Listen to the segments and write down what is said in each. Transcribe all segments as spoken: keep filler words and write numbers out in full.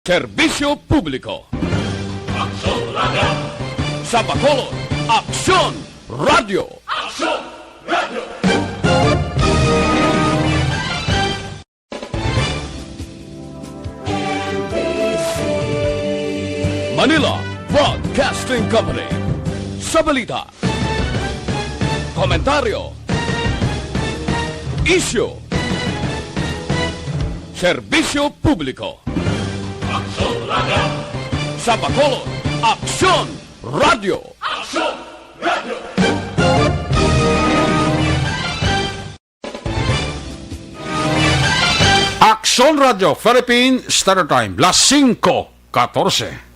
Serbisyo publiko. Aksyon Radio. Sa Bacolod, Aksyon Radio. Aksyon Radio. Manila Broadcasting Company. Sa balita, komentaryo, isyu, serbisyo publiko. Aksyon Radio. Sa Bacolod, Aksyon Radio. Aksyon Radio. Aksyon Radio Philippine Standard Time, las singko katorse.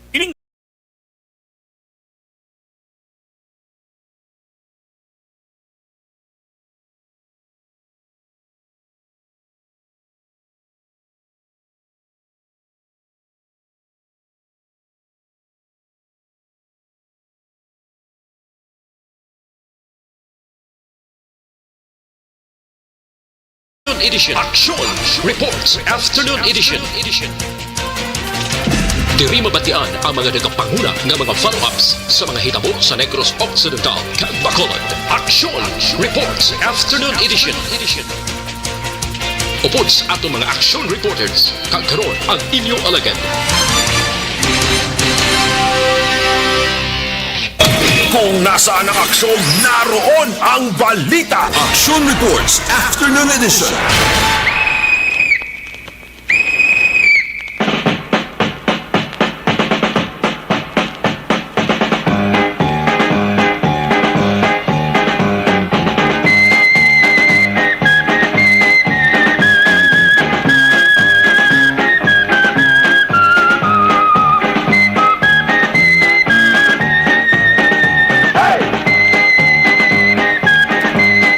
Edition. Action Reports Afternoon Edition. Diri mabatian ang mga nagapanguna nga mga follow-ups sa mga hitabo sa Negros Occidental kag Bacolod. Action Reports Afternoon Edition. Upod sa aton mga action reporters, kag karon ang inyo alagad. Kung nasaan ang aksyon, naroon ang balita. Action Reports Afternoon Edition.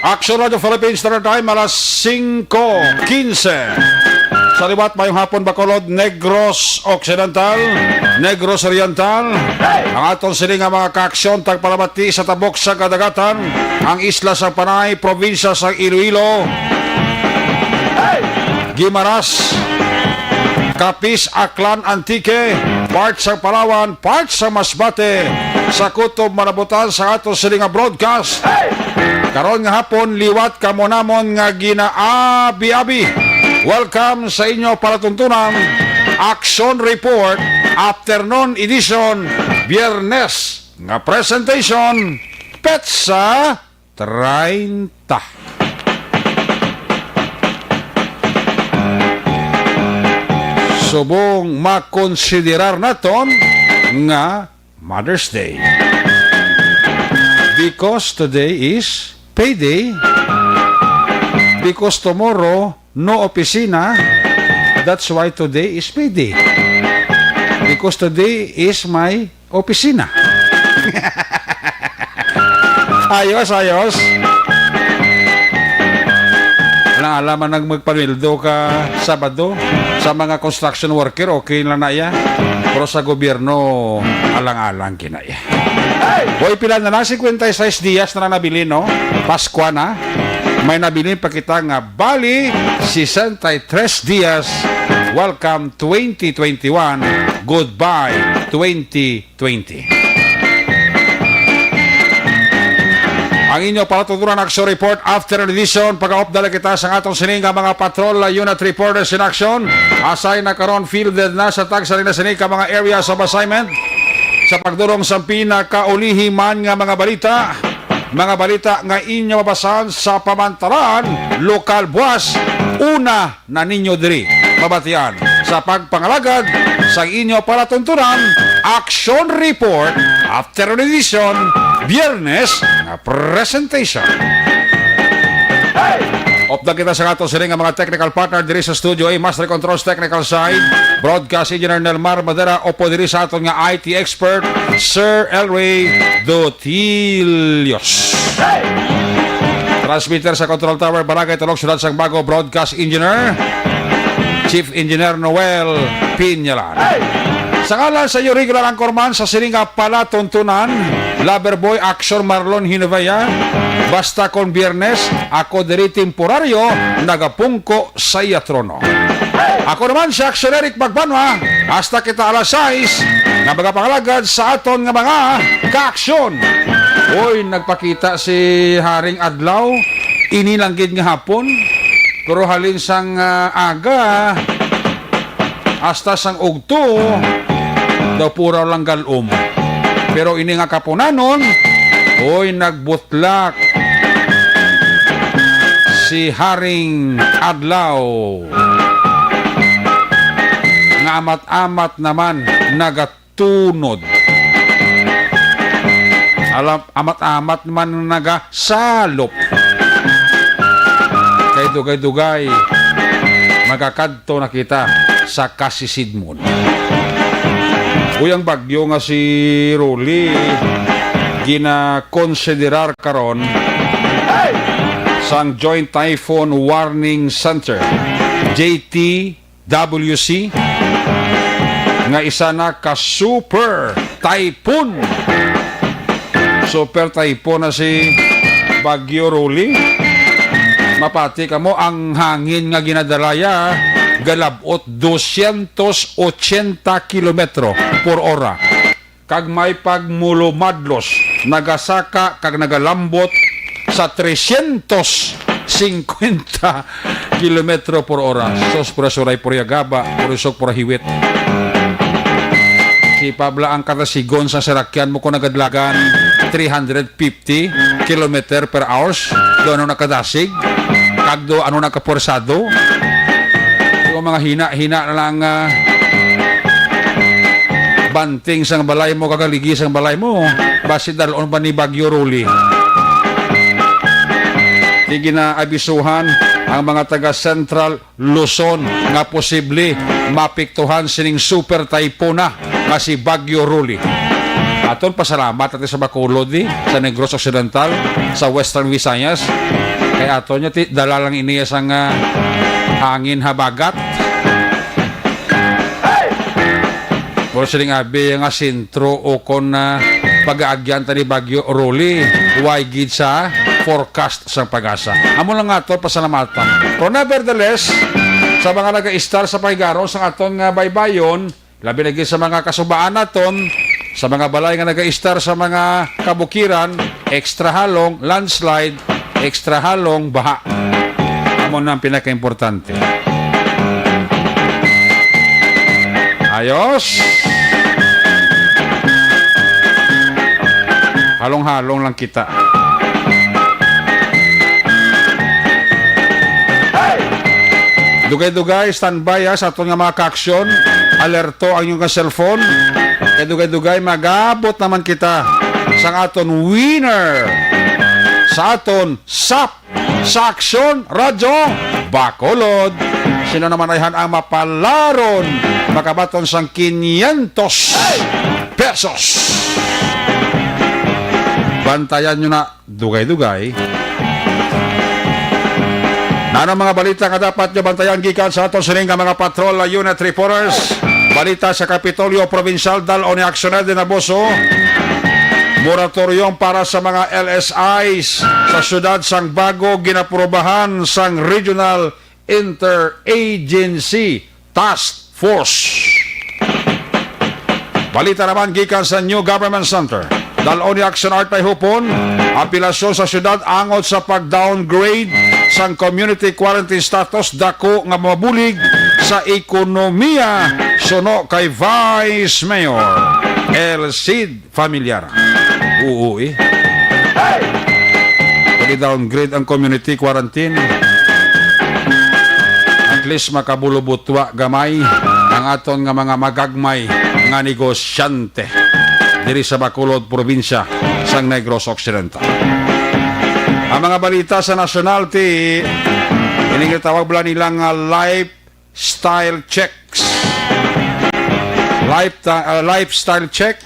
Action Radio Philippines Standard Time, alas singko quince. Sa liwat, mayong hapon, Bacolod, Negros Occidental, Negros Oriental. Ang aton sini nga mga kaaksyon, tagpalabati sa tabok sa kadagatan, ang isla sa Panay, probinsya sa Iloilo, Guimaras, Capiz, Aklan, Antique, part sa Palawan, part sa Masbate, sa kutob manabutan sa aton sini nga broadcast. Karon nga hapon, liwat kamo namon nga ginaabi-abi. Welcome sa inyo palatuntunan, Action Report, Afternoon Edition, Biyernes nga presentation, petsa treinta. Subong makonsiderar naton nga Mother's Day. Because today is payday. Because tomorrow, no opisina. That's why today is payday. Because today is my opisina. Ayos, ayos. Alang-alang man nag magpamildo ka Sabado sa mga construction worker, okay lang na iya. Pero sa gobyerno, alang-alang kinaya. Hoy, pila na lang? Cincuenta y seis dias na lang nabilin, no? Paskwa na. May nabilin pa kita nga bali, sesenta y tres dias. Welcome twenty twenty-one. Goodbye twenty twenty. Ang inyo palatuntunan, Action Report Afternoon Edition. Pagaupdala kita sa atong sining nga mga patrol unit reporters in action. Asay na karon, fielded na sa tagsa na sini ka mga areas of assignment. Sa pagdurong sa pinakaulihi man nga mga balita, mga balita nga inyo mabasahan sa pamantalan, lokal buwas, una na ninyo diri mabatian sa pagpangalagad sa inyo palatuntunan, Action Report, Afternoon Edition, Biyernes nga presentation. Upda kita sa ato sini nga mga technical partner diri sa studio, A, Master Controls Technical Side, Broadcast Engineer Nelmar Madera, upo diri sa aton nga I T expert, Sir Elway Dot Tilios. Transmitter sa Control Tower, Barangay Talok, Siyudad sang Bago, Broadcast Engineer, Chief Engineer Noel Piñalan. Sa ngalan sa iyo, regular anchorman sa sining nga palatuntunan, Lover Boy, Action Marlon Hinovea, basta kon Biyernes, ako diri temporaryo, nagapungko sa iya trono. Ako naman si Aksyon Eric Magbanwa. Hasta kita alas sais nga magapangalagad sa aton nga mga kaaksyon. Uy, nagpakita si Haring Adlaw. Ini lang gid nga hapon. Pero halin sang, ah, aga, hasta sang ugto, daw puraw lang galom. Pero ini nga kapunanon, oy, nagbutlak si Haring Adlaw. Nga amat-amat naman nagatunod. Alam, amat-amat man nagasalop. Kay dugay-dugay, magakadto na kita sa kasisidmon. Uy, ang bagyo nga si Rolly, ginakonsiderar karon sang Joint Typhoon Warning Center, J T W C, nga isa na ka super typhoon. Super typhoon na si Bagyo Rolly. Mapati kamo, ang hangin nga ginadalaya galabot dosyentos ochenta kilometro por ora. Kag may pagmulumadlos, nagasaka kag nagalambot sa tresyentos singkwenta kilometro por ora. Sus, pura suray, pura gaba, pura isok, pura hiwit. Si Pabla ang katasigon sa sarakyan mo kung nagadlagan three hundred fifty kilometer per hours. Do ano nakadasig? Kag do ano nakapursado? Yung mga hina-hina na lang, ah, banting sang balay mo, kagaligi sang balay mo, basi dalon ba ni Bagyo Rolly? Di ginaabisuhan ang mga taga Central Luzon nga posible mapiktuhan sining super typhoon na nga si Bagyo Rolly. Aton pasalamat natin sa Bacolod, di, sa Negros Occidental, sa Western Visayas. Kay aton niya, ti, dala lang ini sang, ah, hangin habagat. Pero siling abi nga sentro o kon, ah, pag-aagyan ta ni Bagyo Rolly, way gid sa forecast sang PAGASA. Amo lang nga to, pasalamatan. Pero nevertheless, sa mga nag-istar sa pahigaron sa aton nga baybayon, labi na gid sa mga kasubaan naton, sa mga balay nga nag-istar sa mga kabukiran, extra halong, landslide, extra halong, baha. Amo na ang pinakaimportante. Ayos. Halong-halong lang kita. Dugay-dugay, standby, ha, sa aton nga mga kaaksyon. Alerto ang inyong cellphone. Kay dugay-dugay, magabot naman kita sa aton winner, sa aton sap sa Aksyon Radyo Bacolod. Sino naman ayhan ang mapalaron, makabaton sang quinientos pesos? Bantayan nyo na, dugay-dugay. Nano mga balita nga dapat nyo bantayan gikan sa aton sining nga mga patrol unit reporters? Balita sa Kapitolyo Probinsyal, dal-on ni Aksyon Eddie Naboso. Moratorium para sa mga L S Is sa siyudad sang Bago ginaprobahan sang Regional Interagency Task Force. Balita naman gikan sa New Government Center. Dal-on ni Action Art Hupon, apelasyon sa siyudad angot sa pag-downgrade sang community quarantine status, dako nga mabulig sa ekonomiya, suno kay Vice Mayor El Cid Familiar. Oo, eh. Pwede downgrade ang community quarantine. At least makabulubutwa gamay ang aton nga mga magagmay nga negosyante diri sa Bacolod, probinsya sang Negros Occidental. Ang mga balita sa nasyonal, ti, ining gitawag bala nila nga life style checks. Life, ah, lifestyle check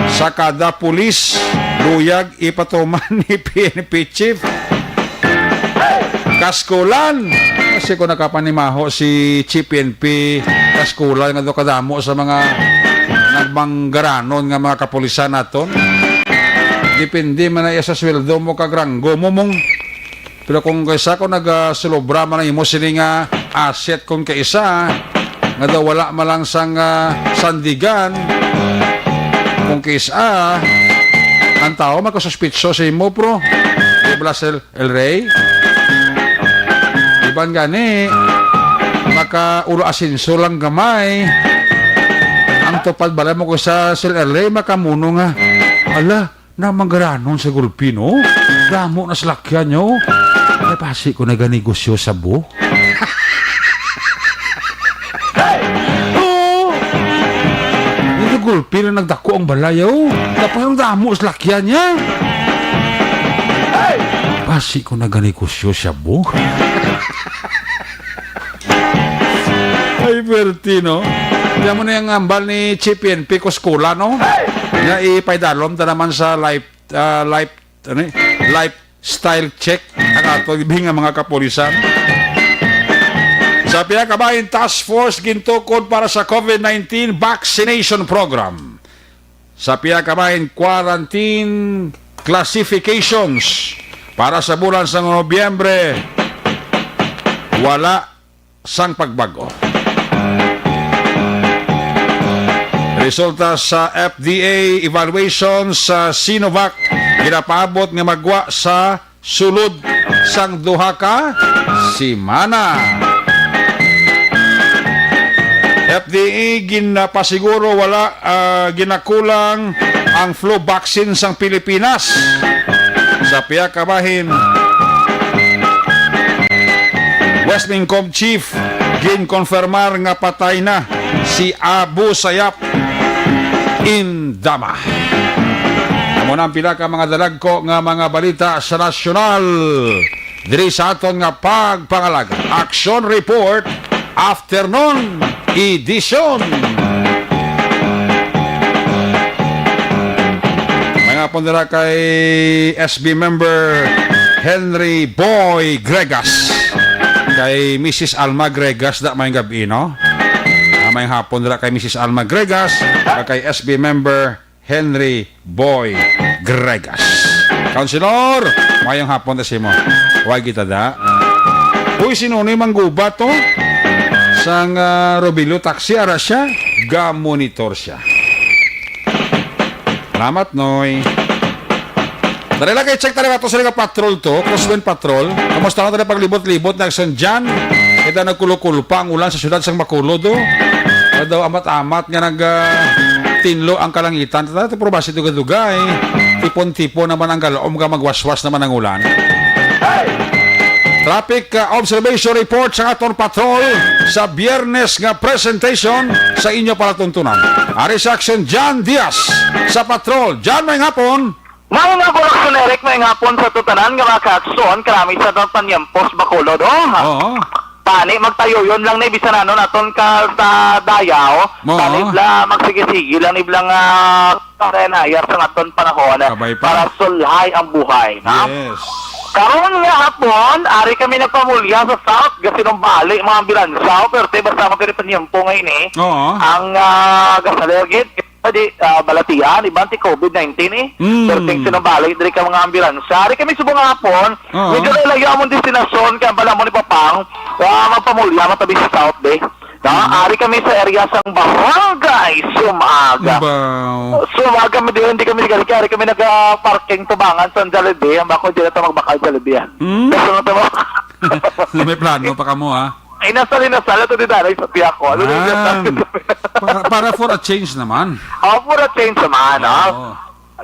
sa kada pulis, luyag ipatuman ni P N P chief. Kaskulan. Kasi kung nakapanimaho si Chief P N P, kaskulan nga do kadamo sa mga nagmanggaranon nga mga kapulisan naton. Depende man na iya sa sweldo mo kag ranggo mo, mong. Pero kung kaysa kung nagasulobra man ang imo sini nga asset kon kaisa, nga daw wala man lang sang, ah, sandigan. Kon kaisa, ang tao magkasuspitso sa imo, bro. Di ba, Sel El Rey? Iban gani, makaulo asenso lang gamay. Ang tupad bala mo ko sa Sel El Rey, makamuno nga, "Ala, na manggaranon sa gulpi, no? Damo na salakyan nyo. Napasi ko naganegosyo sa bo." Oo. Yung gulpi na nagdako ang balay, oh. Tapos ang damo salakyan niya. Pasi ko naganegosyo sa bo. Ay, pwerte, no? Kaya mo na yung hambal ni Chief P N P Coscola, no? Nga ipaidalom ta naman sa life, ah, life, ano eh? Lifestyle check ang ato nga mga kapulisan. Sa pihak ka bahin, task force gintukod para sa COVID nineteen vaccination program. Sa pihak ka bahin, quarantine classifications para sa bulan sa Nobyembre, wala sang pagbag-o. Resulta sa F D A evaluation sa Sinovac ginapaabot nga magwa sa sulod sang duha ka semana. F D A ginapasiguro wala, ah, ginakulang ang flu vaccine sang Pilipinas. Sa pihak ka bahin, Westmincom Chief, ginkonfirmar nga patay na si Abu Sayyaf Indama. Amo na ang pila ka mga dalagko nga mga balita sa nasyonal diri sa aton nga pagpangalaga. Action Report, Afternoon Edition. Mga hapon dira kay S B member Henry Boy Gregas. Kay Missus Alma Gregas, da, may gabi, no? Ah, may hapon dira kay Missus Alma Gregas, kag kay S B member Henry Boy Gregas. Councilor, mayong hapon ta sa imo. Way kita da. Uy, si Nonoy Mangguba to. Sang, ah, Robilio Taxi, ara siya. Ga-monitor siya. Salamat, Noy. Dali lang kay check tayo ato sa nga patrol to, Crosswind Patrol. Kamusta na tayo paglibot-libot na action dyan? Kita nagkulo-kulo pa ang ulan sa siyudad sang Bacolod, oh. Ano daw amat-amat nga nag, ah, tinlo ang kalangitan. Tata, ito, pero basi dugay-dugay. Tipon-tipon naman ang galaom ka magwaswas naman ang ulan. Traffic, ah, observation report sa aton patrol sa Biyernes nga presentation sa inyo palatuntunan. Ari sa action, John Diaz sa patrol. John, may hapon. May nga, Action Eric, may nga hapon sa tutanan nga mga ka-action, karami sa tong panyempos Bacolod, oh. Oo. Tani, magtayuyon lang ni, bisan ano naton ka sa dayaw. Oo. Tani, bla, magsige-sige lang ni, bla, nga, para nayar sa aton panahon, Kabay pa. Para sulhay ang buhay, na? Yes. Karon nga hapon, ari kami nagpamulya sa South, gasinumbali, mga ambulansya, pero te, basta magkari panyempo nga ini. Oo. Ang, ah, gasalagit, di, ah, balatian, iban ti COVID nineteen, eh. Mm. Perting sinumbali diri ka mga ambulansya. Ari kami subong hapon, Oo. medyo layo among destinasyon, kaya pala mo ni Papang, ah, magpamulya, matabi sa South, eh. No? Mm. Ari kami sa area sang Barangay Sumaga. Wow. Sumaga, mi, di, hindi kami nagari, ari kami naga-parking tubangan sa Jollibee. Ang bako, di na to magbakal Jollibee, ah. Mm. Gusto na to, May plano pa kamo, ha? Ay, nasali, nasali to di Danay sa tiyak ko. Ano na yung Man. Para, para for a change naman. Oh, for a change naman, ah. Oo.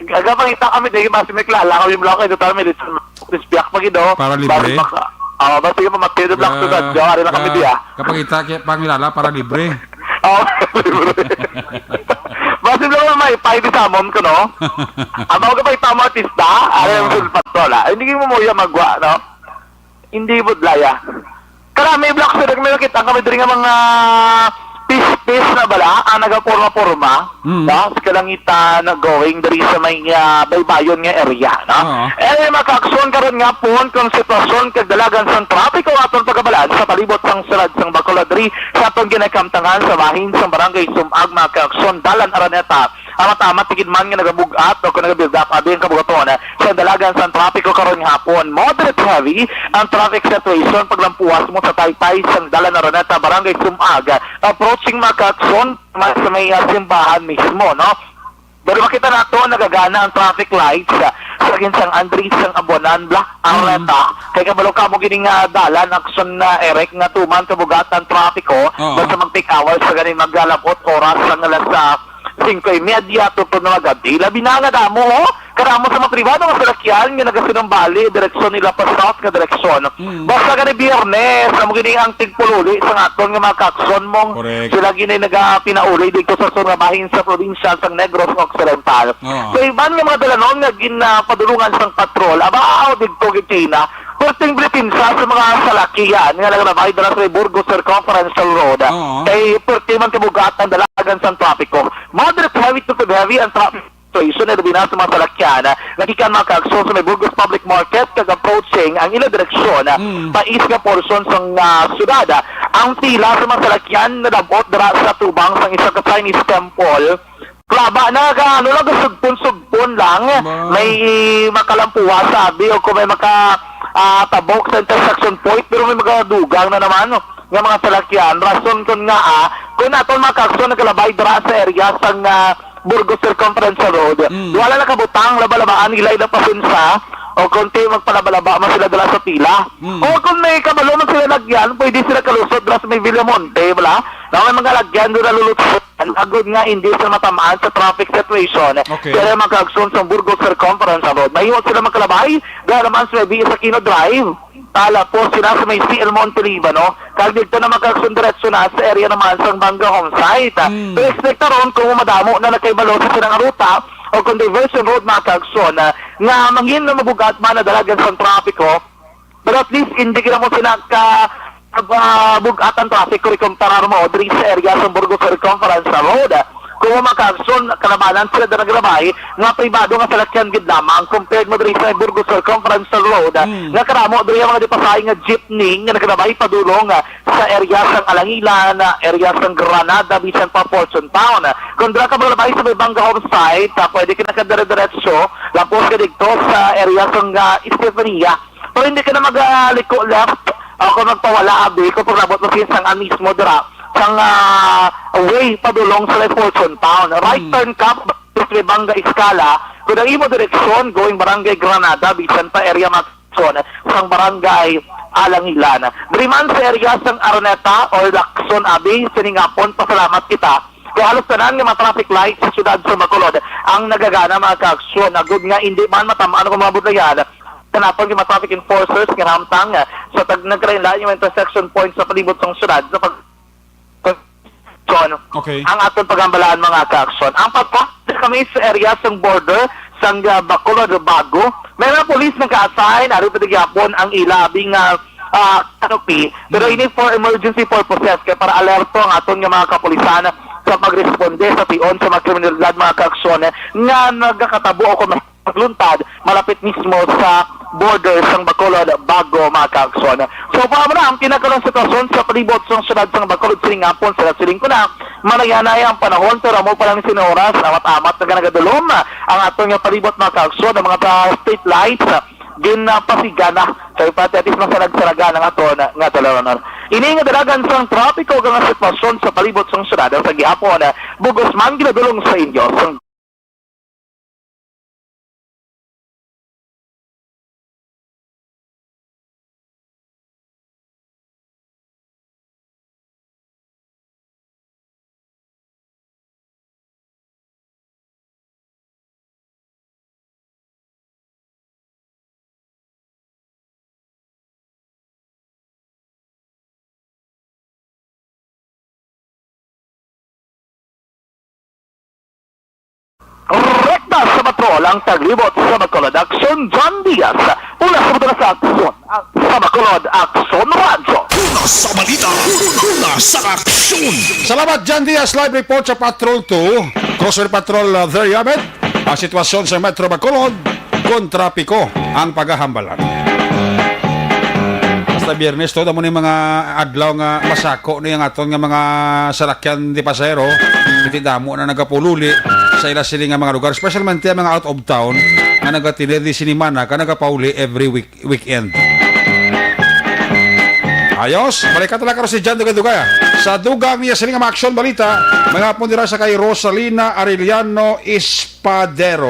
Ag-, agapangita kami, dahil mas may kilala kami, mula kayo, total, may litson, crispy ako, Gido. Para libre? Basta maka-, oh, basta yung mamatid, black to God, Ga-, Joe, ari lang kami ga-, diya. Kapangita kay pangilala para libre. Oh, libre. Basta lang may pay di samon ko, no? Ang mga kapangita mo, artista, ari ang Oo. sulpat ko, la. Hindi mo mo yung magwa, no? Hindi budlaya. Karami, Black, sir, may nakita kami diri nga mga pispis na bala ang nagaporma-porma, Mm. no? Sa kalangitan, going diri sa may, ah, baybayon nga area, no? Oo. Eh, mga kaaksyon, karon nga pon, kung sitwasyon kag dalagan sang trapiko aton pagabalaan sa palibot sang syudad sang Bacolod diri sa aton ginakamtangan sa bahin sang Barangay Sumag, mga kaaksyon, Dalan Araneta. Amat-amat, tigid man nga nagabug-at o kung nagabuild up, abi ang kabugaton sa dalagan sang trapiko karon nga hapon. Moderate heavy ang traffic situation paglampuas mo sa taytay sang Dalan Araneta, Barangay Sumag, approaching mga kaaksyon man sa may, ah, simbahan mismo, no? Pero makita nato, nagagana ang traffic lights, ah, sa Ginsan Andres, sang Abuanan, bla, Mm. Araneta. Kay kabalo ka mo gini nga dalan, aksyon na, Eric, nga tuman kabugat ang trapiko, Oo. basta mag-peak hours sa gani, magalabot oras sang alas, ah, singko y media, tuto na magadi. Labi na nga damo, oh. Karamo sa mga pribado nga salakyan nga nagasinumbali, direksyon nila pa south nga direksyon. Mm. Basta gani Biyernes, amo gini ang tigpululi sa aton nga mga kaaksyon mong Correct. sila gini nagapinauli dito sa sur nga bahin sa probinsya sang Negros Occidental. Oo. Sa iban nga mga dalanon nga ginapadulungan sang patrol, aba, aw, dito gid China, perting bripinsa sa mga salakyan nga nagalabay dala sa Burgos Circumferential Road. Oo. Kay perti man kabugat ang dalagan sang trapiko. Moderate heavy to heavy ang traffic situation na labi na sa mga salakyan nga gikan mga kaaksyon sa may Burgos Public Market kag approaching ang ila direksyon, ah, Mm. pa east nga portion sang, ah, syudad. Ang pila sa mga salakyan nadab-ot dira sa tubang sang isa ka Chinese temple. Klaba na ka, ano lang, sugpon-sugpon lang. Ba? May makalampuwa, sabi, o kung may maka, ah, tabok sa intersection point, pero may magadugang na naman, no, nga mga salakyan. Rason kun nga, ah, kung aton mga kaaksyon nagalabay dira sa area sang, ah, Burgos Circumferential Road, Mm. wala nakabutang, laba-labaan, ilay na pasensa, o kung ti magpalaba-laba man sila dala sa pila. Mm. O kung may kabalo man sila lagyan, pwede sila kalusot dira sa may Villamonte, bala? Na may mga lagyan doon nalulutsutan, agod nga hindi sila matamaan sa traffic situation. Okay. Kaya mga kaaksyon sa Burgos Circumferential Road, mahimo sila makalabay, dahil naman sa may B S Aquino Drive, talapos sila sa may C L Monte Libano, kag dito na mga kaaksyon diretso na sa area naman sa Banga Home Site. Mm. So, expect na ron kung madamo na nagkaibalo sa silang ruta o kung diversion road, mga kaaksyon, ah, nga mangin na mabugat man na dalagan sa trapiko, pero at least hindi kita mo sila ka, ah, bug-atan traffic kung ikumpara mo diri sa area sa Burgos Circumferential Road. Kung mga kaaksyon, kalabanan sila na nagrabay nga pribado nga salakyan gid lamang compared mo diri sa Burgos Circumferential Road, Mm. nga karamo diri ang mga dipasahi nga jeepney nga nagrabay padulong, ah, sa area sang Alangilan, ah, area sang Granada, bisan pa Fortune Town. Kung dira ka maglabay sa may Banga Home Site, ah, pwede ka nakadire-diretso, lapos ka dito sa area sang, ah, Estefania. Pero hindi ka na magaliko left, ah, kung magpawala, abi, kung paglabot mo sa isang, ah, mismo dira, sang, ah, way padulong sa may Fortune Town. Right Hmm. turn ka, sa may Banga Escala, kung ang imo direksyon, going Barangay Granada, bisan pa area Magson, sang Barangay Alangilan. Diri man sa area sang Araneta or Lacson, abi, sining hapon, pasalamat kita. Kaya halos tanan nga mga traffic lights sa siyudad sa Bacolod ang nagagana, mga kaaksyon. Agud nga hindi man matamaan ang mga budlayan, kanapon nga mga traffic enforcers nga nahamtang sa tag-, nagkalain-lain nga intersection points sa palibot sang siyudad sa pag-, Okay. ang aton pagambalaan, mga kaaksyon. Ang pagka kami sa area sang border sang, ah, Bacolod, Bago, may mga police nagka-assign, ari pa gihapon ang ila abi nga, ah, canopy. Pero Mm. ini for emergency purposes, kay para alerto ang aton nga mga kapulisan sa pagresponde sa tion sa mga kriminalidad, mga kaaksyon, nga nagakatabo o kung nagluntad malapit mismo sa border sang Bacolod, Bago, mga kaaksyon. So, para mo na ang pinakalang sitwasyon sa palibot sang siyudad sang Bacolod sining hapon, sa siling ko na, manaya-naya ang panahon, pero amo pa lang sin oras, amat-amat na nga nagadulom ang aton nga palibot, mga kaaksyon, ang mga pa-, street lights, ah, ginapasiga na. Kay pati at least masanag-sanagan ang aton nga dalawanan. Ini nga dalagan sang trapiko kag nga sitwasyon sa palibot sang siyudad sa gihapon, ah, bugos man ginadulong sa inyo sang Rekta sa patrol ang taglibot sa Bacolod Aksyon, John Diaz. Mula sa Bacolod sa Aksyon, sa Bacolod Aksyon Radyo. Sa balita, una sa aksyon. Salamat, John Diaz. Live report sa Patrol two. Crossover Patrol, uh, there you have it. Ang sitwasyon sa Metro Bacolod, kon trapiko ang paghahambalan. Basta Biyernes to, damo ni mga adlaw nga masako ni ang aton nga mga salakyan di pasahero. Iti damo na nagapululi sa ila sini nga mga lugar, especially ang mga out of town nga nagatinedi sinimana ka nagapauli every week weekend. Ayos, balikan ta lang karon si John Dugay-Dugay, ah. Sa dugang niya sini nga mga aksyon balita, may hapon dira sa kay Rosalina Arellano Espadero.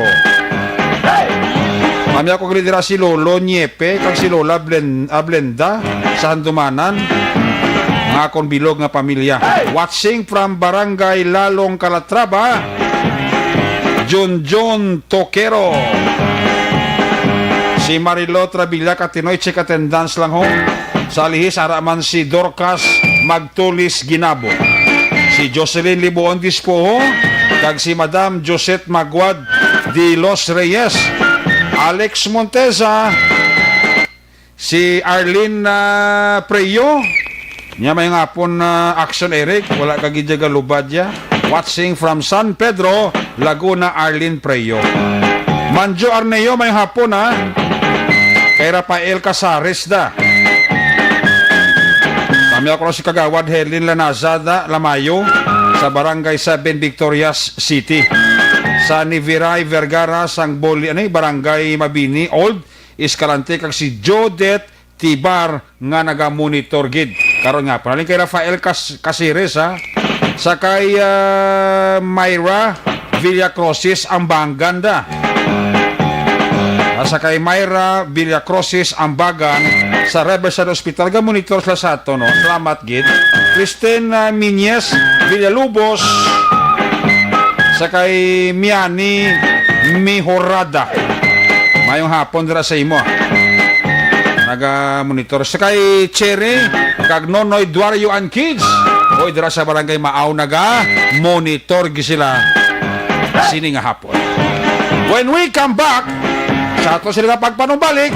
Mami ako gali dira si Lolo Niepe kag si Lola Blen-, ah, Blenda sa Handumanan. Mga akon bilog nga pamilya. Watching from Barangay Lalong Calatrava, Junjun Tokero. Si Marilo Trabilla Katinoy, check attendance lang ho. Sa Lihis, ara man si Dorcas Magtulis Ginabo, si Jocelyn Libuon Dispoho, kag si Madam Josette Maguad de los Reyes, Alex Monteza, si Arlene, ah, Preyo. Nya, may nga hapon, ah, Action Eric, wala ka gid galubad ya. Watching from San Pedro, Laguna, Arlene Preyo. Manjo Arneo, may hapon, ha. Kay Rafael Casares da. Kami ako na si Kagawad Helen Lanaza da Lamayo sa Barangay seven, Victorias City. Sa ni Viray Vergara, sang Boli, ano, Barangay Mabini Old, Escalante, kag si Jodet Tibar nga naga-monitor gid. Karon nga, panaling kay Rafael Cas-, Caceres, ha? Sa kay, ah, Myra Villacrosis, Ambangan da. Ah, sa kay Myra Villacrosis, Ambangan, sa Riverside Hospital, ga-monitor sila sa ato, no? Salamat gid. Kristen, ah, Miñez Villalobos, sa kay Miani Mihorada. Mayong hapon dira sa imo, ah. Naga-monitor sa kay Cherry kag Nonoy Duario and Kids. Oy, dira sa Barangay Maaw, naga-monitor gid sila sini nga hapon. When we come back, sa ato sila nga pagpanumbalik,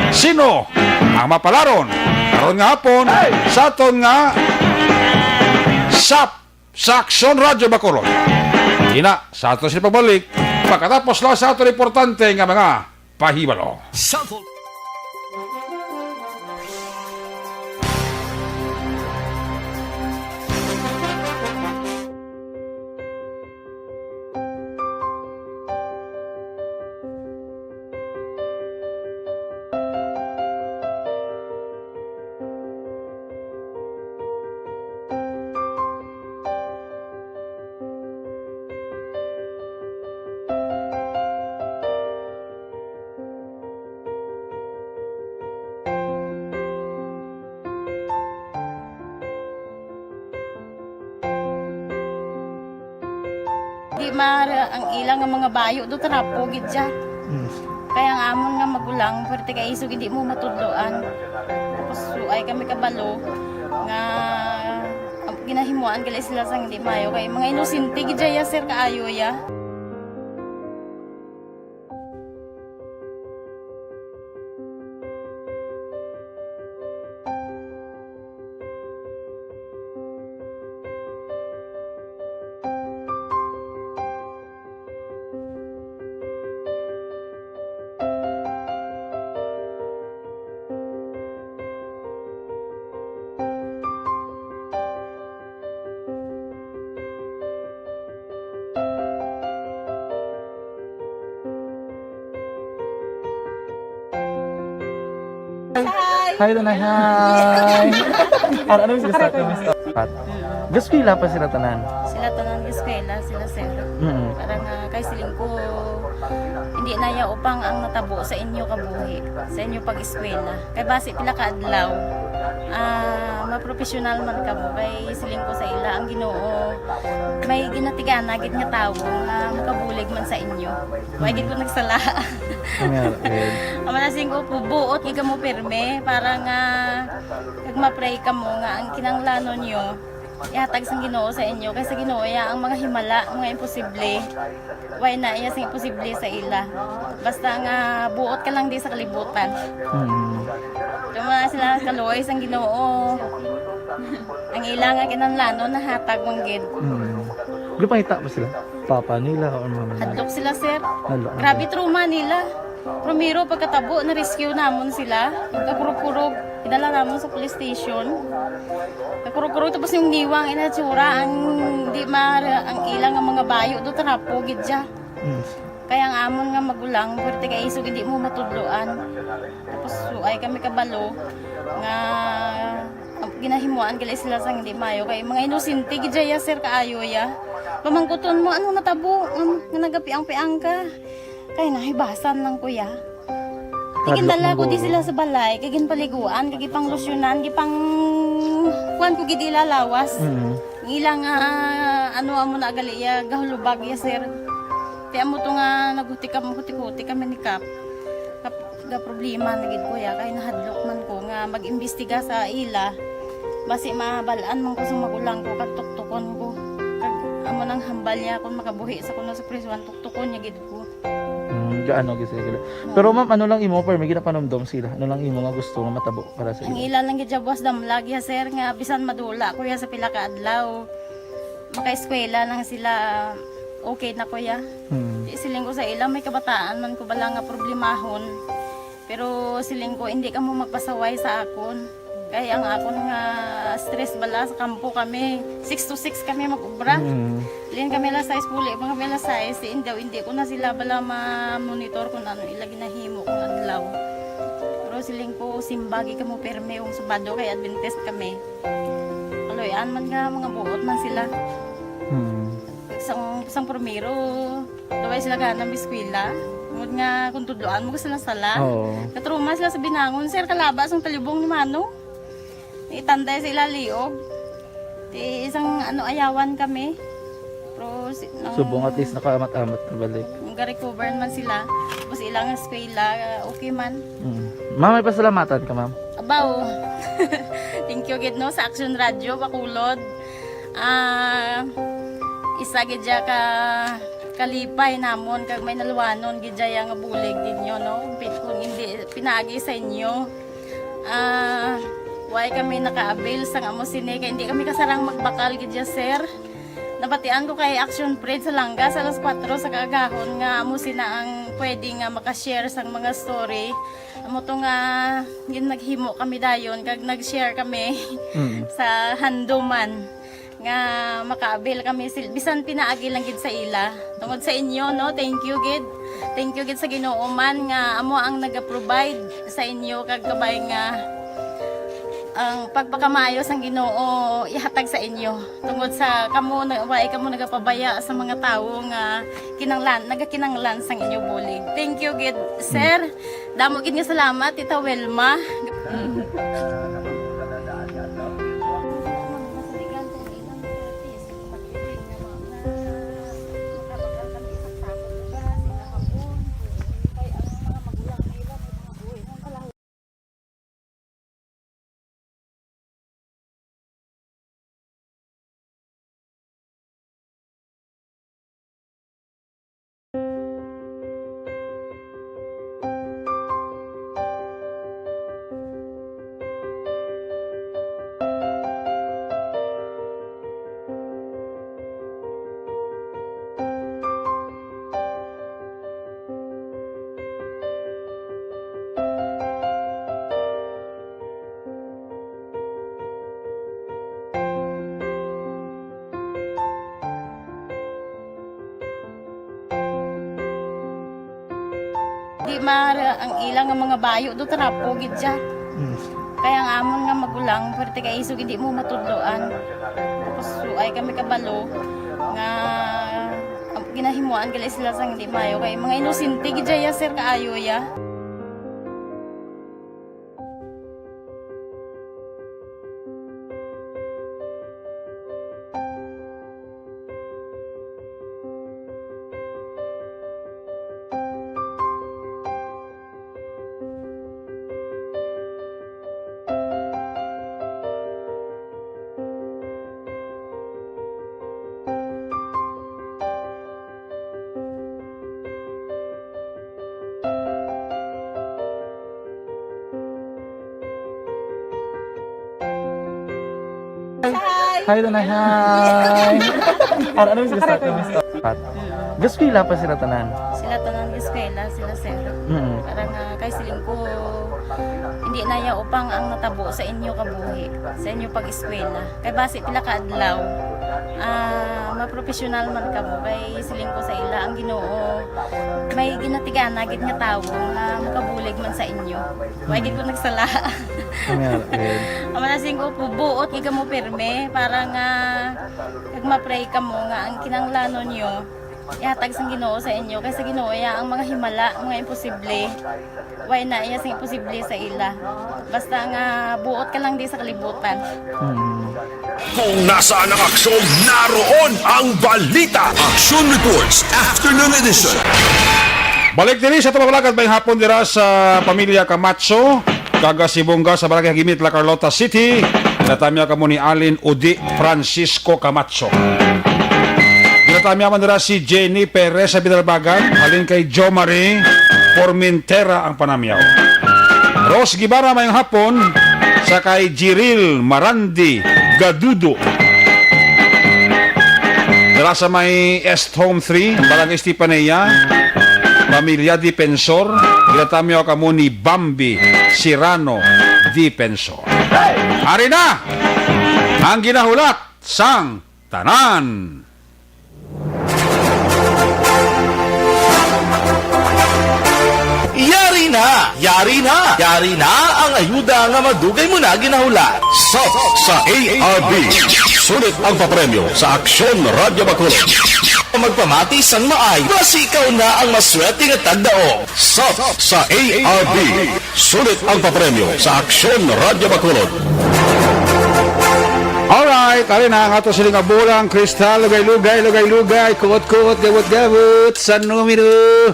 sino ang mapalaron karon nga hapon sa aton nga sap sa Aksyon Radyo Bacolod? Ina, sa ato sila pagbalik, pagkatapos lang sa aton importante nga mga pahibalo. Sa Di maara ang ila nga mga bayo do, trapo gid siya. Mm. Kaya ang amon nga magulang, pwerte kay isog hindi mo matudloan. Tapos suay kami kabalo nga, ah, ginahimuan gali sila sang hindi maayo. Kay mga inosente gid siya, sir, kaayo ya. Hi. Hi, Tanay. Hi. Ano, ano yung gusto? Pat. Gaskwela pa sila tanan? Sila tanan, gaskwela sila, sir. Mm. Parang, ah, kay siling ko, hindi na ya upang ang natabo sa inyo kabuhi, sa inyo pag-eskwela. Kay basi pila ka adlaw, ah, mapropesyonal man kamo. Kay siling ko sa ila, ang Ginoo may ginatigana gid nga tawo nga makabulig man sa inyo. Wa gid ko nagsala. Amen. Amo na siling ko, buot gid kamo pirme para nga kag ma-pray kamo nga ang kinahanglanon nyo ihatag sang Ginoo sa inyo. Kay sa Ginoo ya ang mga himala, mga imposible. Way na iya sing imposible sa ila. Basta nga buot ka lang di sa kalibutan. Mm. Kamo na sila kaluoy sang Ginoo. Ang ila nga kinahanglanon nahatag man gid. Mm. Gipangita ba sila? Papa nila or mama nila? Hadlok sila, sir. Hadlok. Grabe trauma nila. Primero, pagkatabo, na-rescue namon sila. Kakurog-kurog, idala namon sa police station. Kakurog-kurog, tapos yung niwang inatsura, ang di ma-, ang ilang nga mga bayo do, trapo gid siya. Mm. Kaya ang amon nga magulang, pwerte kay isog, hindi mo matudloan. Tapos, suay kami kabalo nga ginahimuan gali sila sang hindi mayo. Kay mga inosente gid ya, sir, kaayo ya. Pamangkuton mo, "Ano natabo? Um, nga nagapiang-piang ka?" Kay nahibasan lang, kuya. Hadlok. Tigindala ko di sila sa balay, kay ginpaliguan, kay gipanglusyonan, gipang kuan ko gid ila lawas. Mm. Ang ila nga, ano, amo na gali ya, gahulubag ya, sir. Ti amo to nga naghuti kam-, huti-huti kami ni Kap. Kap-, ga problema na gid ko ya, kay nahadlok man ko nga mag-imbestiga sa ila. Basi mabal-an man ko sa magulang ko, kag tuktukon ko. Kag amo nang hambal niya, kung makabuhi sa kuno sa prisuan, tuktukon niya gid ko. Mm, gaano gid sila gila. Pero ma'am, ano lang imo, permi ginapanumdom sila? Ano lang imo nga gusto nga matabo para sa ila? Ang ila lang gid ya, buwas damlag ya, sir, nga bisan madula ko ya sa pila ka adlaw, makaeskwela lang sila, okay na ko ya. Hmm. Di, siling ko sa ila, may kabataan man ko bala nga problemahon. Pero siling ko, hindi kamo magpasaway sa akon. Kay ang akon nga stress bala sa kampo kami, six to six kami mag-ubra. Mm. Lin kami alas sais, puli pa kami alas sais. Di, hindi, hindi ko na sila bala ma-monitor kung ano ila ginahimo kung adlaw. Pero siling ko, simbagi kamo pirme kung Sabado kay Adventist kami. Kaluy-an man nga mga buot man sila. Mm. Sang, sang primero, daway sila gana mag-eskwela. Tungod nga kung tudloan mo sila sala. Oo. Katruma sila sa binangon, sir, kalaba sang talibong ni Manong. Itanday sa ila liog. Ti isang, ano, ayawan kami. Pero si, nang Subong at least nakaamat-amat na balik. Nag-recover man sila. Tapos ilang eskwela, okay man. Mm. Ma'am, may pasalamatan ka, ma'am? Abaw. Thank you gid, no, sa Action Radio Bacolod. Ah, isa gid ya ka kalipay namon kag may naluwanon gid ya nga bulig ninyo, no? Pi-, kung hindi pinaagi sa inyo, ah, way kami naka-avail sang amo sini kay hindi kami kasarang magbakal gid ya, sir. Nabatian ko kay Action Fred sa Langga sa alas kuwatro sa kaagahon nga amo sina ang pwede nga maka-share sang mga story. Amo to nga gin-, naghimo kami dayon kag nag-share kami Mm. sa handuman nga maka-avail kami sil-, bisan pinaagi lang gid sa ila. Tungod sa inyo, no, thank you gid. Thank you gid sa Ginoo man nga amo ang naga-provide sa inyo kag kabay nga ang pagpakamaayo sang Ginoo ihatag sa inyo. Tungod sa kamo na, way kamo nagapabaya sa mga tawo nga kinanglan, nagakinanglan sang inyo bulig. Thank you gid, sir. Damo gid nga salamat, Tita Wilma. Di ma-, ang ila nga mga bayo do trapo gid siya. Mm. Kaya ang amon nga magulang, pwerte kay isog hindi mo matudloan. Tapos suay kami kabalo nga ang ginahimuan gali sila sang hindi mayo kay mga inosente gid siya, sir, kaayo ya. Hi, Tanay. Hi. Ano, ano yung gusto? Pat. Gaskwela pa sila tanan. Sila tanan gaskwela, sila sir. Mm. Parang, ah, kay siling ko, hindi na ya upang ang natabo sa inyo kabuhi, sa inyo pag-eskwela. Kay basi pila ka adlaw, ah, mapropesyonal man kamo. Kay siling ko sa ila, ang Ginoo may ginatigana gid nga tawo nga makabulig man sa inyo. Wa gid ko nagsala. Amen. Ang manasing ko po, buot gid kamo pirme para nga kag ma-pray kamo nga ang kinahanglanon nyo ihatag sang Ginoo sa inyo, kay sa Ginoo iya ang mga himala, mga imposible. Way na iya sing imposible sa ila. Basta nga buot ka lang di sa kalibutan. Hmm. Kung nasaan ang aksyon, naroon ang balita. Action Reports, Afternoon Edition. Balik diri sa Tumabalagan may hapon dira sa pamilya Camacho, kag si Bongga sa Barangay Hagimit, La Carlota City. Natamya kamo ni Alin Udi Francisco Camacho. Ginatamya man dira si Jenny Perez sa Binalbagan, halin kay Jo Marie Formentera ang panamyaw. Rose Guevara, mayong hapon, sa kay Jiril Marandi Gadudo. Dira sa may Est Home three, Barangay Estefanía, pamilya Dipensor, ginatamyaw kamo ni Bambi Sirano Dipensor. Ari na ang ginahulat sang tanan. Yari na! Yari na! Yari na ang ayuda nga madugay mo na ginahulat. Sop sa A R B. Sulit ang papremyo sa Aksyon Radyo Bacolod. Magpamati sang maay, basi ikaw na ang maswerte nga tagdaog. Sop sa A R B. Sulit ang papremyo sa Aksyon Radyo Bacolod. Alright, ari na ang ato sini nga bolang kristal, lugay-lugay, lugay-lugay, kuot-kuot, gabot-gabot sa numero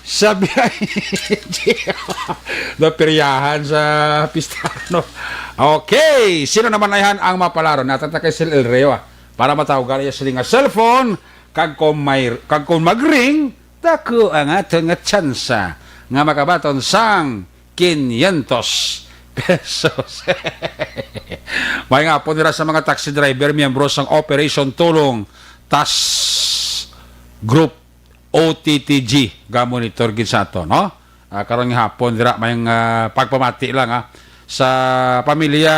sa biyahe. Napiryahan sa pista, no? Okay, sino naman ayhan ang mapalaron? Natata kay Sir El Reo, ah, para matawgan iya sini nga cellphone, kag kung may, kag kung mag-ring, dako ang aton nga tsansa nga makabaton sang quinientos pesos. May nga po nila sa mga taxi driver, miyembro sang Operation Tulong Task Group O T T G, ga-monitor gid sa ato, no? Ah, karon nga hapon dira may, ah, pagpamati lang, ah, sa pamilya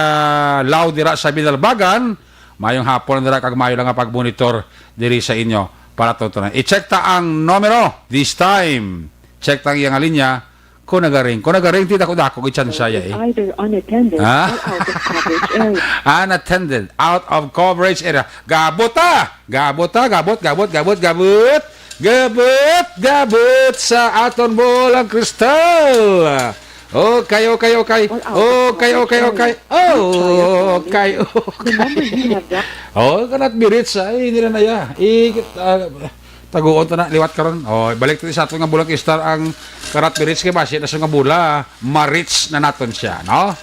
Lao dira sa Binalbagan. Mayong hapon dira kag mayo lang nga pagmonitor diri sa inyo para tutunan. I-check ta ang numero this time. Check ta ang iyang linya. Kung nagaring, kung nagaring, ti dako-dako gid siya, eh. Either unattended Ha? or out of coverage area. Unattended, out of coverage area. Gabot, ah! Gabot, ah! Gabot, gabot, gabot, gabot. Gabot, gabot sa aton bolang kristal. Okay, okay, okay. Or out of Okay, okay, coverage okay. area. Oh, Please try again okay, later. The number you okay. have dialed Oh, cannot be reached. Ay, hindi na na ya. I, ah, taguon ta na, liwat karon. Oh, balik ta sa aton nga bolang kristal ang cannot be reached kay basi na sa nga bola, ma-reach na naton siya, no?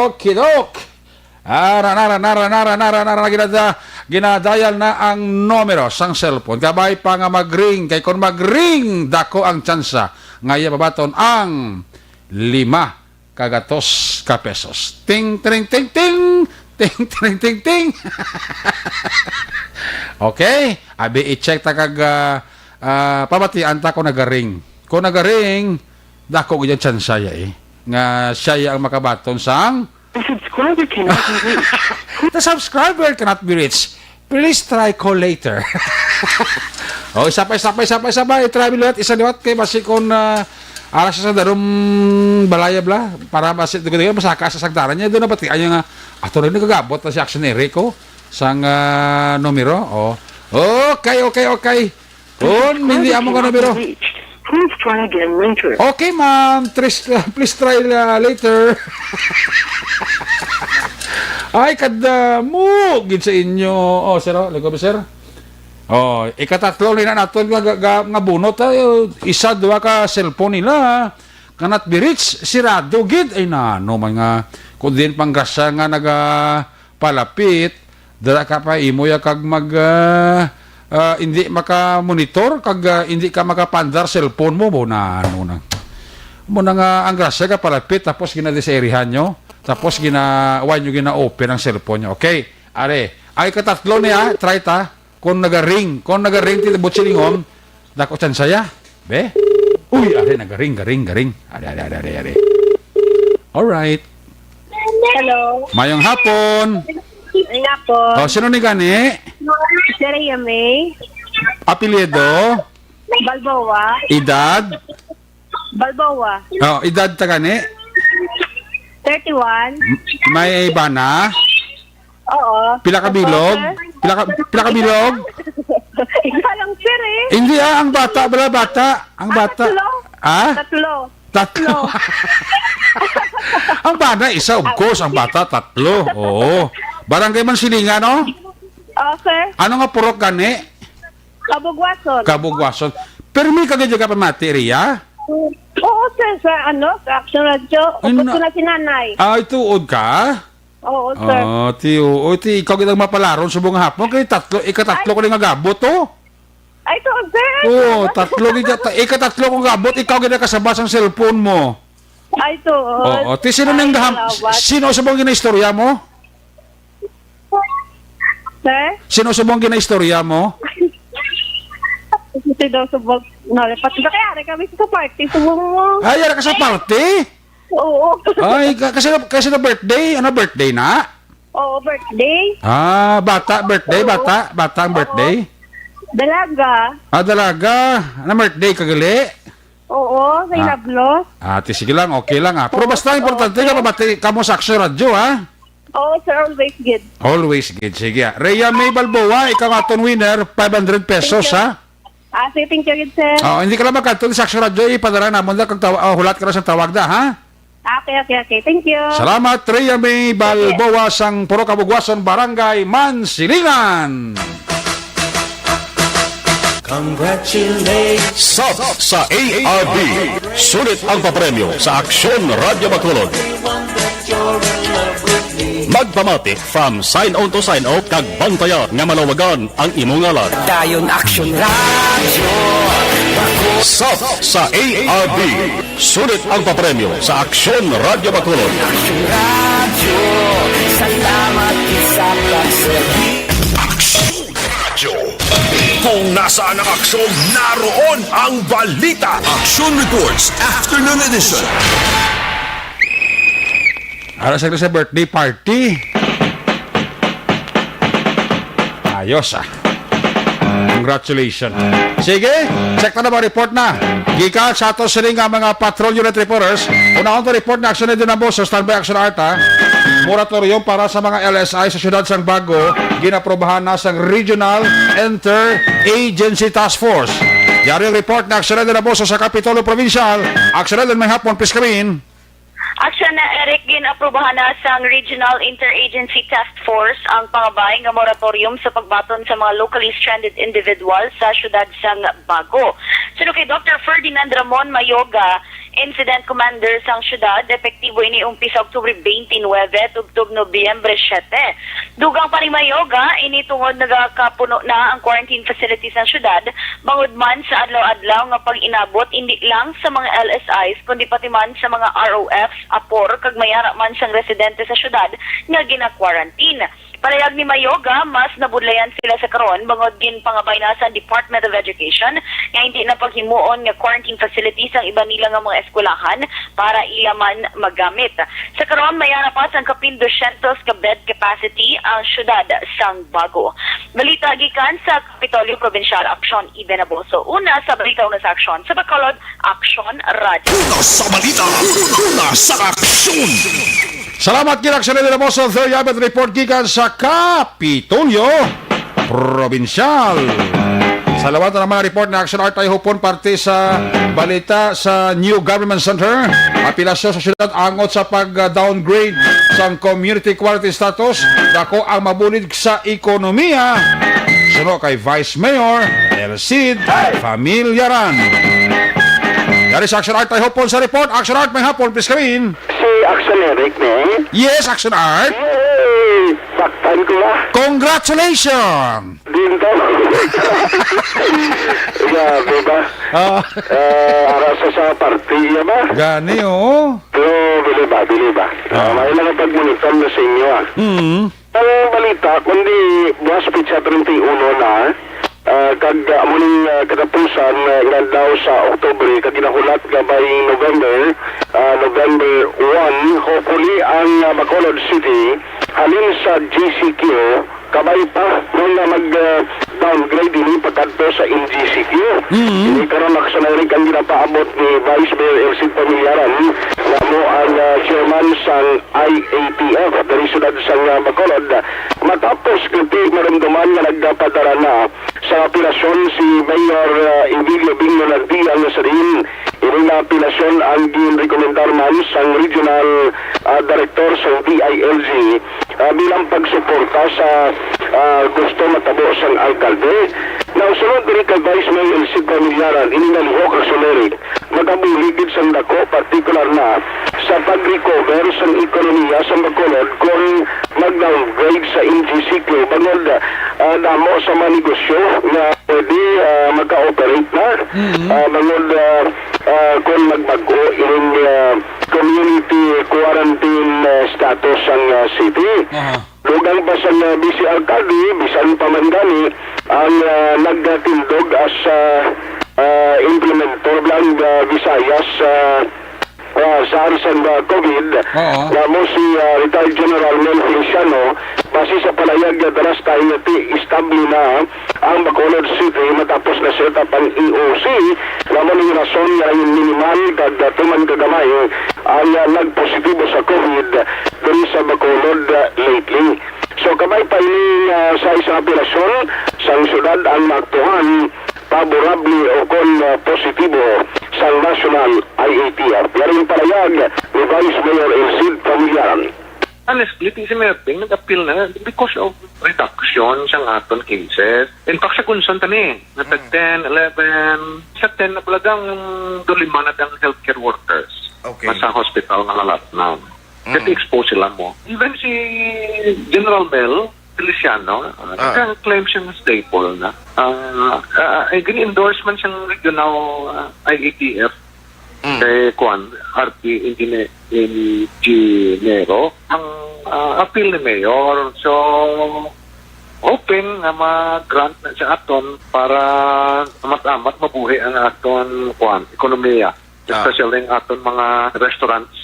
Okay, dok. Ara, nara, nara, nara, nara, nara, ginada-, ginadayal na ang numero sang cellphone. Kabay pa nga mag-ring, kay kung mag-ring, dako ang tsansa nga iya mabaton ang lima ka gatos ka pesos. Ting, ting, ting, ting! Ting, ting, ting, ting! Okay, abi i-check ta kag, ah, ah, pamatian ta kung nagaring. Kung nagaring, dako gid ang tsansa ya, eh, nga siya ya ang makabaton sang The subscriber cannot be reached. The subscriber cannot be reached. Please try call later. Oh, isa pa, isa pa, isa pa, isa pa. I-try mo liwat, isa liwat kay basi kung, ah, ara sa darom balaya bla, para basi dugo-dugo masaka sa sagdaran niya. Doon na pati, ay nga, ato rin nagagabot na si Action Eric, oh, sang, ah, numero. Oh. Okay, okay, okay. Kun, hindi amo ka numero. Please try again later. Okay, ma'am. Tris-, please try, uh, later. Ay, kada mo gid sa inyo. Oh, sir, oh, lingkod, sir. Oh, ikatatlo ni na naton nga, nga, nga bunot, ah, isa, duha ka cellphone nila, ah. Cannot be reached, sirado gid. Ay, nano man nga, kung din pang grasya nga naga, palapit, dira ka pa imo ya kag mag, ah, ah, hindi maka-monitor kag, ah, hindi ka makapandar cellphone mo, mo na ano na. Mo na nga ang grasya ka palapit tapos ginadisirihan nyo, tapos gina, why nyo gina-open ang cellphone nyo. Okay, Are, ay katatlo niya, try ta. Kung nagaring, kung nagaring ti butsilingon, dako tsansa ya. Be? Uy, are, nagaring, garing, garing. Are, are, are, are, are. Alright. Hello. Mayong hapon. Nga po. O, sino ni gani? Si Rhea May. Apelyido? Balboa. Edad? Balboa. O, edad ta gani? Thirty-one. M- May bana? Oo. Pila ka bilog? Pila ka, pila ka bilog? Isa lang, sir, eh. Hindi ah, ang bata, bala bata. Ang bata. Tatlo. Ah? Tatlo. Tatlo. Ang bana, isa, of course. Ang bata, tatlo. Oo. Barangay Mansilingan, no? Oo, sir. Ano nga purok gani? Kabugwason. Kabugwason. Permi ka gid ka pamati, Rhea? Oo, sir. Sa ano? Sa Action Radio. Ay, Upod na- ko na si nanay. Ay, tuod ka? Oo, sir. Ah, ti, oo, ti, ikaw gid ang mapalaron sa mga hapon. Kay tatlo, ikatatlo ko nga gabot, oh. Ay, tuod, sir. Oo, tatlo gid ka, ikatatlo kong gabot, ikaw gid ang kasaba sang cellphone mo. Ay, tuod. Oo, ti, sino nang Ay, gaham, salamat. Sino sa mga ginaistorya mo? Sir? Sino sa mga ginaistorya mo? Kasi daw subog. Nalipat. Kaya ari kami sa party. Subog mo. Ay, ara ka sa party? Oo. Ay, ka- kasi, kasi na birthday. Ano birthday na? Oo, birthday. Ah, bata, birthday, bata. Bata ang birthday. Dalaga. Ah, dalaga. Ano birthday, kagali? Oo, sa Ah. Inablos. Ah, ti, sige lang, okay lang ah. Pero basta importante nga mabati ka mo sa Action Radio, ha? Oo, sir, always good. Always good. Sige ah. Rhea May Balboa, ikaw aton winner, five hundred pesos, ha? Ah, sige, thank you, good, sir. Oh, hindi ka lang magkadto sa Action Radio, ipadala namon na kag tawa, oh, hulat ka na sa tawag na, ha? Okay, okay, okay. Thank you. Salamat, Rhea May Balboa sang Purok Kabugwason, Barangay Mansilingan. Congratulations. Sub sa A R B. Sulit ang papremyo sa Aksyon Radyo Bacolod. Magpamati from sign on to sign off kag bantaya nga malawagan ang imo ngalan. Dayon Aksyon Radyo. Sub sa A R B. Sulit ang papremyo sa Aksyon Radyo Bacolod. Aksyon Radyo. Salamat sa pagserbi. Aksyon Radyo. Kung nasaan ang aksyon, naroon ang balita. Aksyon Reports, Afternoon Edition. Ara sa sa birthday party. Ayos ah. Congratulations. Sige, check na ba report na. Gikan sa ato sini nga mga patrol unit reporters, unahon to report na Action Edwin Amboso, standby Action Art, ha? Moratorium para sa mga L S I sa siyudad sang Bago, ginaprobahan na sang Regional Interagency Task Force. Yari ang report na Action Edwin Amboso sa Kapitolyo Provincial. Action Edwin, may hapon, please come in. Aksyon na, Eric, gin-aprubahan na sang Regional Interagency Task Force ang pangabay nga moratorium sa pagbaton sa mga locally stranded individuals sa siyudad sang Bago. Suno kay Doktor Ferdinand Ramon Mayoga, Incident Commander sang siyudad, epektibo ini umpisa Oktubre twenty-nine tubtob Nobyembre siyete. Dugang pa ni Mayoga, ini tungod nagakapuno na ang quarantine facilities sang siyudad, bangod man sa adlaw-adlaw nga pag-inabot indi lang sa mga L S Is kundi pati man sa mga R O Fs, apor kag may ara man sang residente sa siyudad nga gina-quarantine. Palihog ni Mayoga, mas nabudlayan sila sa karon bangod ginpangabay na sa Department of Education nga hindi na paghimuon nga quarantine facilities ang iban nila nga mga eskwelahan para ila man magamit. Sa karon, may ara pa sang kapin dosyentos ka bed capacity ang siyudad sang Bago. Balita gikan sa Kapitolyo Provincial, Aksyon Edwin Amboso. Una sa balita, una sa aksyon. Sa Bacolod, Aksyon Radyo. Una sa balita, una sa aksyon. Salamat gid, Action Edwin Amboso. There you have it, report gikan sa Kapitolyo Provincial. Sa lawan ta naman ang report na Action Art ay hupon parte sa balita sa New Government Center. Apilasyon sa siyudad angot sa pag-downgrade sang community quarantine status. Dako ang mabulig sa ekonomiya. Suno kay Vice Mayor El Cid Familiaran. Dari sa Action Art ay hupon sa report. Action Art, may hapon, please come in. Si Action Eric ni? Yes, Action Art. Hey! Saktan ko ah. Congratulations! Din daw. Grabe ba? Ah, Eh, ara sa sa party niya ba? gani, oo. Pero bili ba, bili ba? Ah, may lang pagmonitor na sa inyo ah. Mm. Ang Balita, kundi buwas petsa treinta y uno na, ah, kag, ah, amo ning, ah, katapusan, ah, nga daw sa Oktubre, kag ginahulat nga by November, ah, November one, hopefully ang, ah, Bacolod City halin sa G C Q, kabay pa nga mag, ah, downgrade ini pagkadto sa M G C Q. Mm. Ini karon, Aksyon Eric, ang ginapaabot ni Vice Mayor Elcid Pamillaran, nga amo ang, ah, chairman sang I A T F diri siyudad sang, ah, Bacolod, matapos gid marumduman nga nagpadala na sa apelasyon si Mayor, ah, Emilio Bing Landia nga sa diin ini nga apelasyon ang ginrekomendar man sang regional, ah, director sang D I L G, ah, bilang pagsuporta sa, ah, gusto matabo sang alkalde. Now, sunod diri kay Vice Mayor Elcid Pamillaran, ini nga lihok, Aksyon Eric, magabulig gid sang dako, partikular na sa pag-recover sang ekonomiya sa Bacolod kon mag-downgrade sa M G C Q, bangod, ah, damo sa mga negosyo nga pwede, ah, maka-operate na, Mm. ah, bangod, ah, ah, kon magbag-o ining, ah, community quarantine, ah, status sang, ah, city. Aha. Dugang pa sang, ah, vice alkalde, bisan pa man gani ang, ah, nagtindog as, ah, ah, implementor lang, ah, Visayas, ah, ah, SARS and, ah, COVID, Oo. nga mo si, ah, retired General Mel Feliciano, base sa palayag nga dalas tayo nga ti estable na ang Bacolod City matapos na set up ang E O C, nga mo ning rason nga ang minimal kag, ah, tuman kagamay ang, ah, nagpositibo sa COVID diri sa Bacolod, ah, lately. So, kabay pa ini nga sa isang apelasyon sang syudad ang maaktuhan favorable o kon, ah, positibo sang National I A T F. Yari ang palayag ni Vice Mayor Elcid Pamillaran. Honestly, ti si Mayor Bing nag-appeal na because of reduction sa aton cases. In fact, sa Gunson tani, natag Mm. ten, eleven, sa ten na pala ang duliman na ang healthcare workers Okay. na sa hospital nga lalat na. Mm. Kasi exposed sila mo. Even si General Mel Feliciano, ah, Ah. nag-claim siya nga stable na. Ah, ah, eh, gini-endorse man siyang regional, ah, I A T F Mm. kay, kuwan, R P Engineer, Engineero, ang, ah, appeal ni Mayor. So, hoping nga ma-grant na siya aton para amat-amat mabuhi ang aton, kuwan, ekonomiya, Ah. especially ang aton mga restaurants.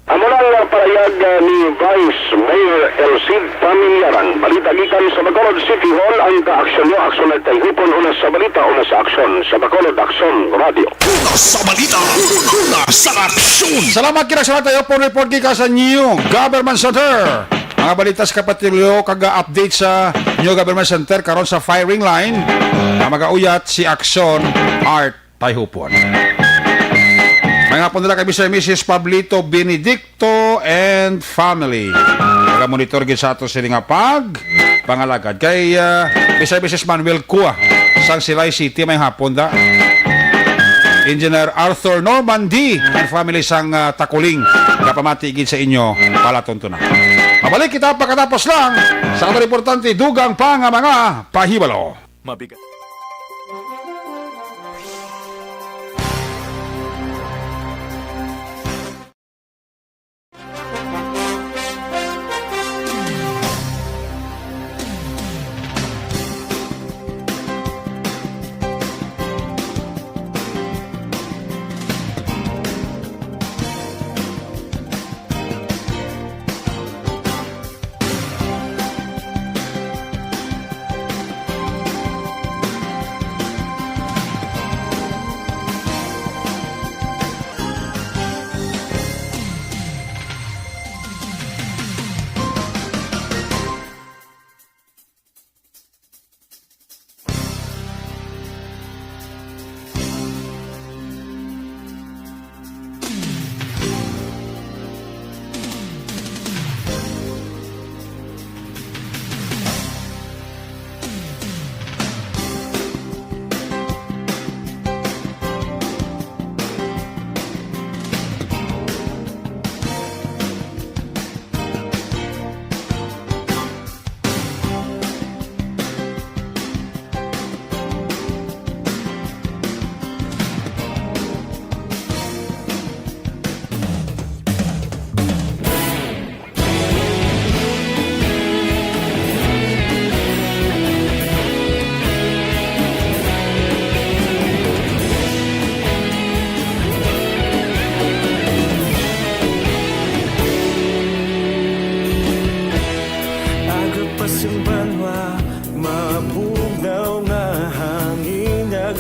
Amo na ang palayag, ah, ni Vice Mayor Elcid Pamillaran. Balita gikan sa Bacolod City Hall, ang kaaksyon mo, aksyon nagtayhipon, una sa balita, una sa aksyon, sa Bacolod Aksyon Radio. Una sa balita, una sa aksyon. Salamat, Kira, sa tayo po report gikan sa New Government Center. Mga balita sa kapatulyo kag update sa New Government Center karon sa firing line. Ang mag-auyat si Aksyon Art Tayhupon. May hapon nila kay Mister and Missus Pablito Benedicto and family. Taga-monitor gid sa ato sini nga pag pangalagad kay, ah, Mister and Missus Manuel Cua sang Silay City. May hapon da. Engineer Arthur Normandy and family sang, ah, Takuling. Kapamati gid sa inyo palatuntunan. Mabalik kita pagkatapos lang sa ato importante dugang pa nga mga pahibalo. Mabigat.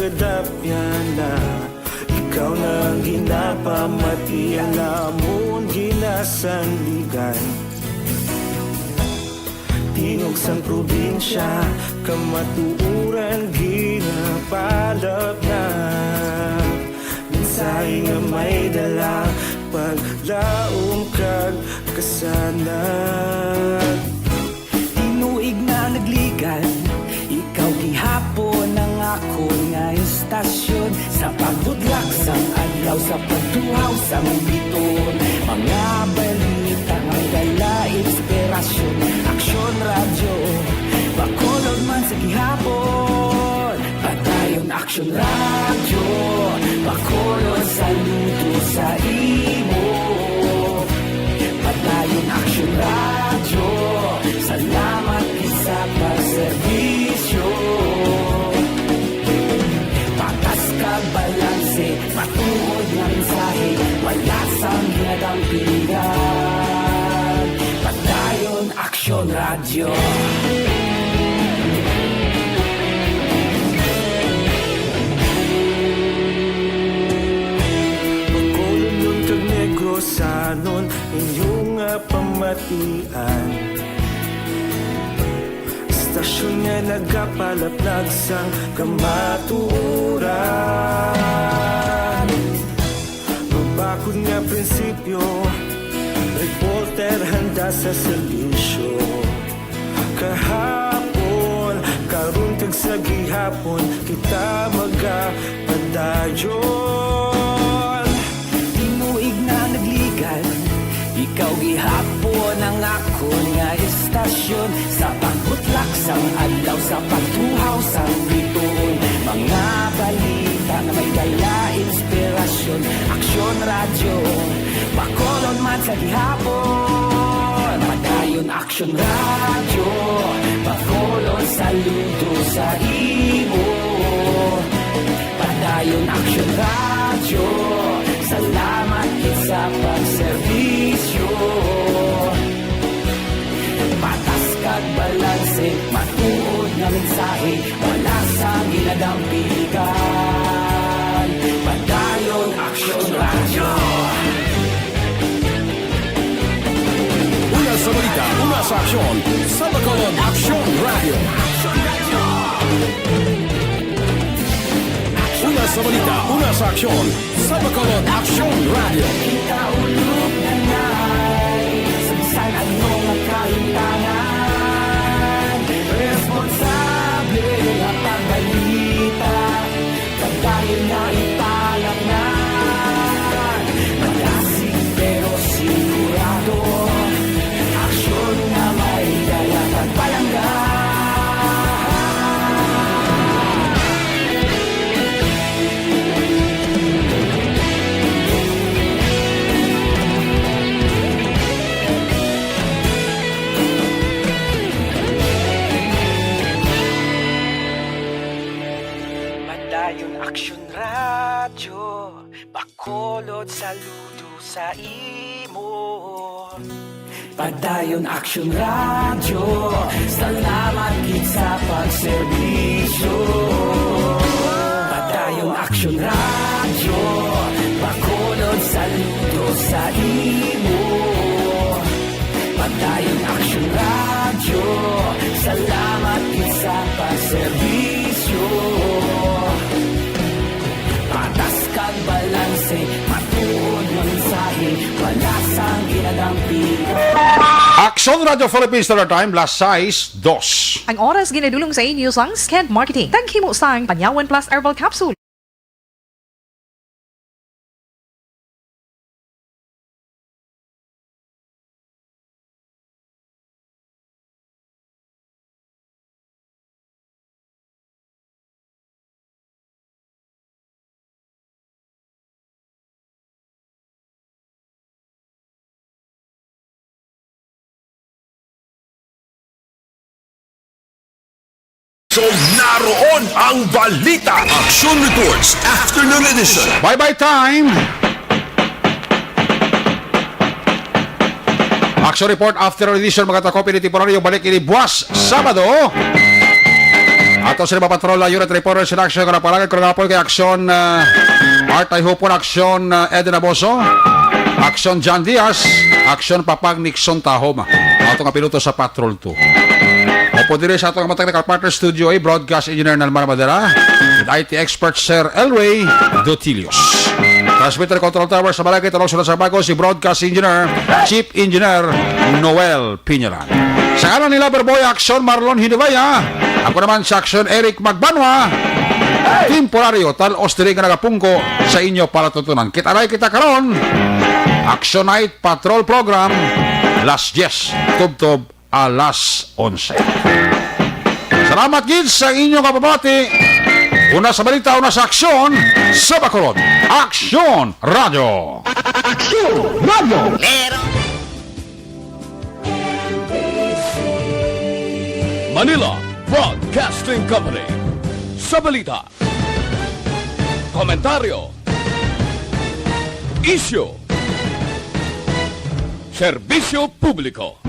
Dapyana, ikaw na ang ginapamatian, amon ginasandigan. Tingog sang probinsya, kamatuoran ginapalapnap. Mensahe nga may dala, paglaom kag kasanag. Tinuig na nagligan, ikaw gihapon ang akon nga istasyon. Sa pagbudlak sang adlaw, sa pagtuhaw sang bituon, mga balita nga may dala inspirasyon. Aksyon Radyo, Bacolod man sa gihapon. Padayon Aksyon Radyo, Bacolod, saludo sa imo. Padayon Aksyon Radyo, salamat gid sa pagserbisyo. Patas kag balanse, matuod nga mensahe, wala sang ginadampigan. Padayon Aksyon Radyo. Bacolodnon kag Negrosanon, inyo nga pamatian. Istasyon nga nagapalaplag sang kamatuoran. Mabakod nga prinsipyo, reporter handa sa serbisyo. Kahapon, karon kag sa gihapon, kita magapadayon. Tinuig na nagligan, ikaw gihapon ang akon nga istasyon. Sa pagbutlak sang adlaw, sa pagtuhaw sang bituon, mga balita nga may dala inspirasyon. Aksyon Radyo, Bacolod man sa gihapon. Padayon Aksyon Radyo, Bacolod, saludo sa imo. Padayon Aksyon Radyo, salamat gid sa pagserbisyo. Patas kag balanse, matuod nga mensahe, wala sang ginadampigan. Padayon Aksyon Radyo. Una sa balita, una sa aksyon, sa Bacolod Aksyon Radyo. Una sa balita, una sa aksyon, sa Bacolod Aksyon Radyo. Kita ulog na nai, sa bisan ano nga kahimtangan, responsable nga pagbalita. Padayon nga ipalapnan, madasig pero sigurado. Aksyon nga may dala kag palangga. Padayon Aksyon Radyo, Bacolod, saludo sa imo. Padayon Aksyon Radyo, salamat gid sa pagserbisyo. Padayon Aksyon Radyo, Bacolod, saludo sa imo. Padayon Aksyon Radyo, salamat gid sa pagserbisyo. Patas kag balanse, matuod nga mensahe, wala sang ginadampi. Aksyon Radyo Philippines Standard Time, las sais dos. Ang oras ginadulong sa inyo sang Skend Marketing. Taghimo sang Panyawan Plus Herbal Capsule. So, naroon ang balita. Action Reports, Afternoon Edition. Bye-bye time! Action Report, Afternoon Edition, mga takop, ini temporaryo, balik ini buwas, Sabado. Ato sila mga patrol, uh, unit reporters in action, nga napalagay ko nga kay Aksyon, uh, Art Ayhupon, Aksyon, uh, Eden Aboso, Aksyon John Diaz, Aksyon Papang Nixon Tahom. Ato nga piloto sa Patrol two. Upod diri sa ato nga technical partner studio, eh, broadcast engineer Nalmar Madera, with I T expert Sir Elway Dotilios. Transmitter control tower sa Balagay, Talong, Sulat sa Bago, si broadcast engineer, chief engineer Noel Piñalan. Sa ngalan ni Lover Boy Aksyon Marlon Hinibaya, ako naman si Aksyon Eric Magbanwa, temporaryo, tal-os diri nga nagapungko sa inyo palatutunan. Kita-ray kita karon, Action Night Patrol Program, alas diyes, tubtob alas onse. Salamat gid sa inyong kapamati. Una sa balita, una sa aksyon, sa Bacolod. Aksyon Radio. Aksyon Radio. Manila Broadcasting Company. Sa balita, komentaryo, isyu, serbisyo publiko.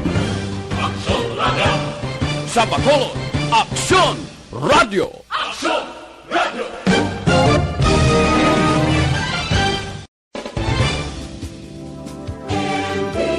Aksyon Radio. Sa Bacolod, Aksyon Radio. Aksyon